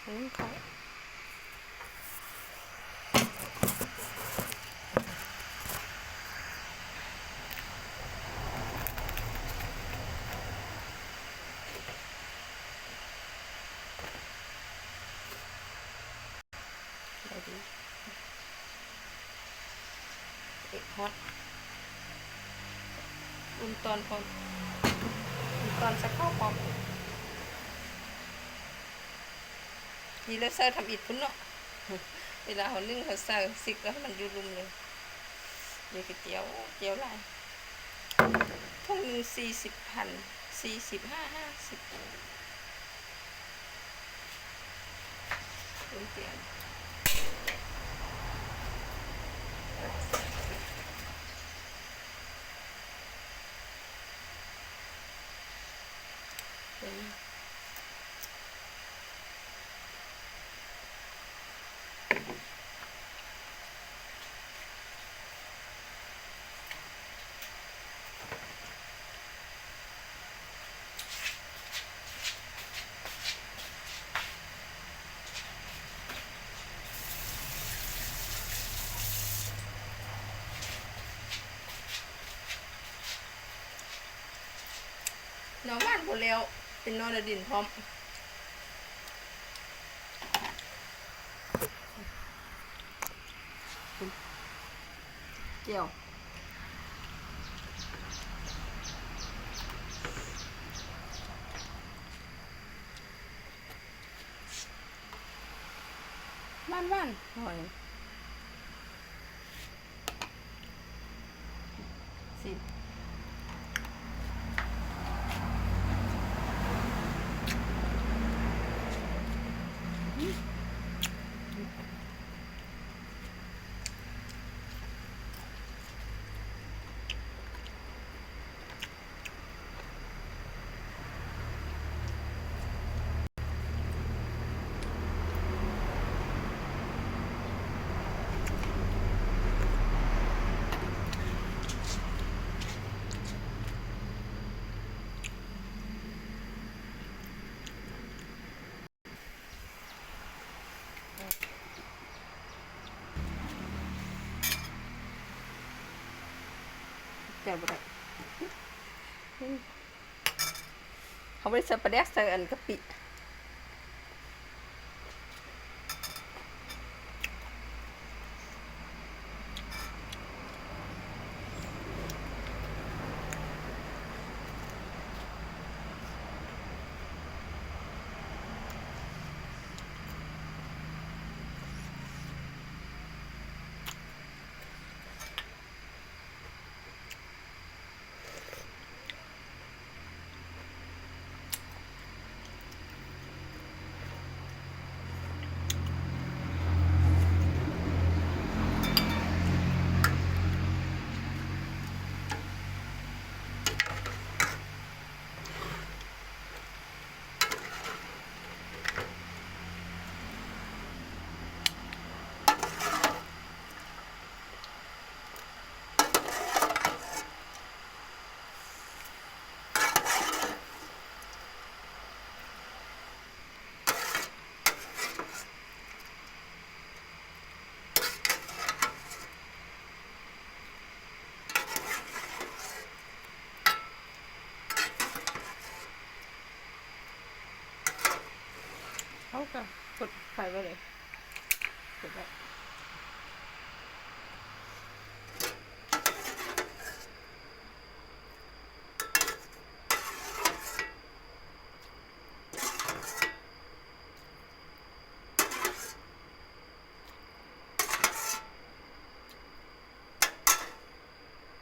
ໜຶ້ງເຂົ້າ ໄດ້ດີ ເອະ ຮອດ ອຸ່ນຕອນພ້ອມ ອຸ່ນຕອນໃສ່ເຂົ້າພ້ອມ. ນີ້ແຫຼະ ໃສ່ທຳອິດພຸ້ນເນາະ ເວລາເຮົາໜຶ້ງ ເຮົາໃສ່ຊິກແລ້ວໃຫ້ມັນຢູ່ລຸ່ມເລີຍ. ນີ້ກະຈຽວ ຈຽວຫຼາຍ ຖົງໜຶ່ງສີ່ສິບພັນ ສີ່ສິບ ຫ້າ ຫ້າສິບ ເປັນຈຽວ. ໜໍ່ຫວານບໍ່ແລ້ວ ເປັນໜໍ່ໜ້າດິນພ້ອມ. ແຈ່ວ ຫວານໆ ຫອຍ. ຊິມ ແຈ່ວບໍ່ໄດ້ ເຮົາບໍ່ໄດ້ໃສ່ປາແດກ ໃສ່ອັນກະປິ. ເຮົາກະກົດໄຟໄວ້ເລີຍ ກົດໄວ້.